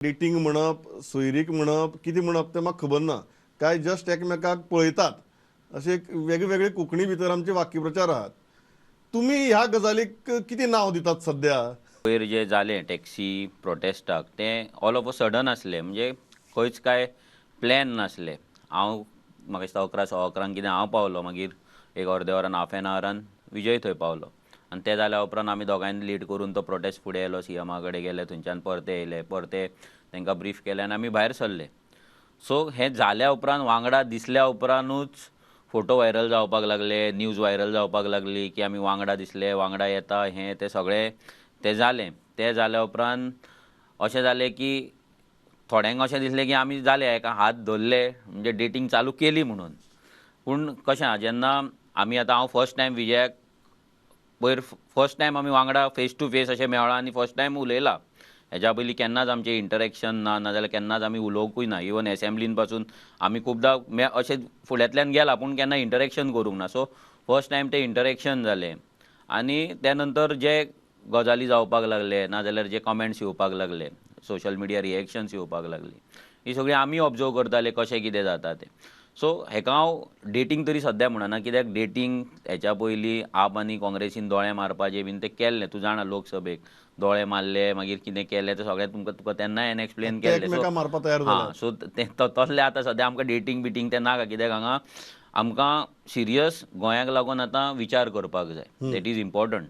Dating म्हणप, सोयरीक म्हणप, कितें म्हणप तें म्हाका खबर ना. काय जस्ट एकमेकाक पळयतात अशें एक वेगळे वेगळे कोंकणी भितर आमचे वाक्यप्रचार आहात. तुमी ह्या गजालीक कितें नांव दितात सद्या? पयर जें जालें टॅक्सी प्रोटेस्टाक तें ऑल ऑफ अ सडन आसलें, म्हणजे खंयच काय प्लॅन नासलें. हांव म्हाका दिसता 11 सवा 11 कितें हांव पावलो, मागीर एक अर्द्या वरान हाफ एन आवरान विजय थंय पावलो आनी तें जाल्या उपरांत आमी दोगांयनी लीड करून तो प्रोटेस्ट फुडें येयलो, सीएमा कडेन गेले, थंयच्यान परते येयले, परते तांकां ब्रीफ केलें आनी आमी भायर सरले. सो हें जाल्या उपरांत वांगडा दिसल्या उपरांतूच फोटो व्हायरल जावपाक लागले, न्यूज व्हायरल जावपाक लागली की आमी वांगडा दिसले, वांगडा येता, हें तें सगळें तें जालें. तें जाल्या उपरांत अशें जालें की थोड्यांक अशें दिसलें की आमी जाले एका हात धरले म्हणजे डेटींग चालू केली म्हणून. पूण कशें आहा, जेन्ना आमी आतां हांव फर्स्ट टायम विजयाक पयर फर्स्ट टायम आमी वांगडा फेस टू फेस अशें मेळ्ळा आनी फर्स्ट टायम उलयला. हेज्या पयलीं केन्नाच आमचें इंटरेक्शन ना, नाजाल्यार केन्नाच आमी उलोवंकूय ना. इवन एसेंब्लीन पासून आमी खुबदां अशें फुड्यांतल्यान गेला पूण केन्ना इंटरेक्शन करूंक ना. सो फर्स्ट टायम तें इंटरेक्शन जालें आनी त्या नंतर जे गजाली जावपाक लागले, नाजाल्यार जे कमेंट्स येवपाक लागले, सोशल मिडिया रिएक्शन्स येवपाक लागली, ही सगळी आमी ऑब्जर्व करताले कशें कितें जाता तें. सो हेका हांव डेटींग तरी सद्या म्हणना, कित्याक डेटींग हेच्या पयलीं आप आनी काँग्रेसीन दोळे मारपाचें बीन तें केल्लें, तूं जाणा लोकसभेक दोळे मारले, मागीर कितें केलें तें सगळें तुमकां तुका तेन्नाय हांवें एक्सप्लेन केल्लें. हां, सो तें तसलें आतां सद्या आमकां डेटींग बिटींग तें नाका, कित्याक हांगा आमकां सिरियस गोंयाक लागून आतां विचार करपाक जाय, that is important.